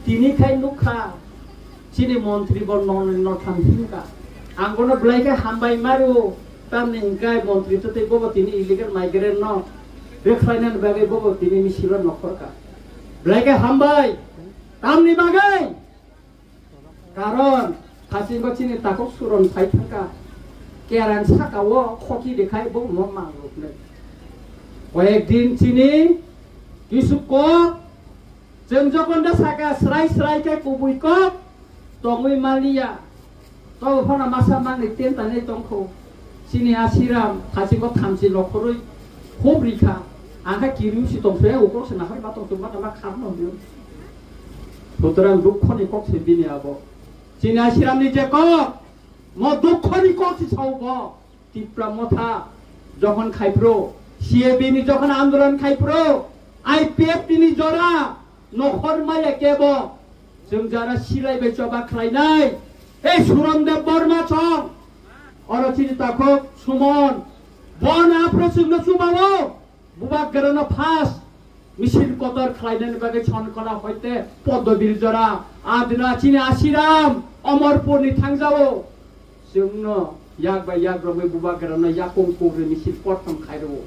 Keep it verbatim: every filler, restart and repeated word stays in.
Tini khai nukha, chini montri bo nonwi notham hinkha. Ang bono belai khe hambai maru, tamni hwnkhe montri twtwi bobo tini illegal migrant no rwkhlainani bagwi bobo tini misilo nokhorkha. Belai khe hambai, tamni bagwi? Karon, thasingo chini takhuk suron sai thangkha, kerang sakao khoki dekhai bo mo mangruknwi. Koyek din chini kisu kok, chwng jokhon da saka srai srai khe kubui kok tongwi maliya. Tobo phano masa manwi tentanwi tongkho. Chini Asiram thasingo thamchi nokhorwi khub rikha. Angkha kiriu si tongse ukrok se nahai ma tongse ma tama kharno hwnwi. Sutorang dukkhoni kok se bini abo. Chini Asiramni je kok, mo dukkhoni kok se sao bo. Tipra Motha jokhon khai phro, C A B ni jokhon andolon khai phro, I P F T ni jora nokhor maya kebo, chwng jara silai bai choba khlainai. Ei Suron Deb Borma chong, oro chini takhuk Sumon, bon aphro chwngno chubao. Bubagrano first misil kotor khlainani bagwi Sonkona hoite Poddobil jora, adina chini Asiram Omorpurni thangjao. Chwngno yak bai yak romwi Bubagrano yakung kugri misil kothom khairwo.